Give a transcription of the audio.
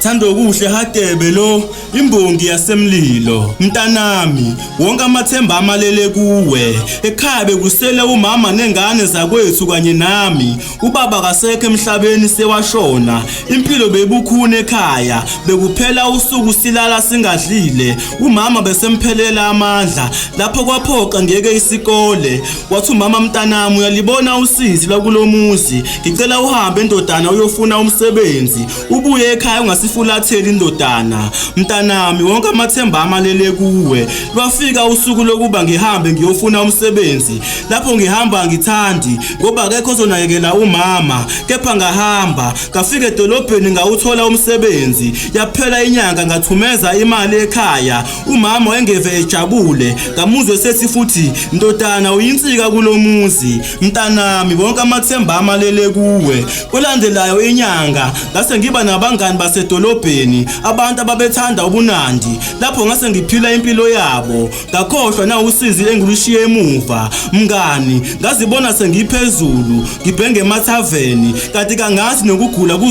Thandokuhle Hadebe lo imbongi yasemlilo. Mntanami, wonke amathemba amalele kuwe. Ekhaya bekusele umama nengane zakwethu kanye nami. Ubaba kasekho emhlabeni sewashona. Impilo bebukhuni ekhaya, bekuphela usuku silala singadlile. Umama besemphelela amandla. Lapho kwaphoqa ngeke isikole. Wathi umama, mntanami, uyalibona usizi lwakulomuzi. Ngicela uhambe ndodana uyofuna umsebenzi. Ubuye ekhaya ungasifulatheli indodana. Mntanami, wonke amathemba amalele kuwe. Lwafika usuku lokuba ngihambe ngiyofuna umsebenzi. Lapho ngihamba angithandi ngoba akekho ozonakekela umama. Kepha ngahamba, ngafika edolobheni ngawuthola umsebenzi. Yaphela inyanga ngathumeza imali ekhaya. Umama wayengeve ejabule. Ngamuzwe sethi futhi, ndodana uyinsika kulomuzi. Mntanami, wonke amathemba amalele kuwe. Kwelandelayo inyanga ngase ngiba nabangani basedolobheni, abantu ababethanda ubunandi. Lapho ngase ngiphila impilo yabo, ngakhohlwa nawusizi engilushiye emuva. Mngani, ngazibona sengiphezulu, ngibhenge emathaveni, kanti kangazi nokugula.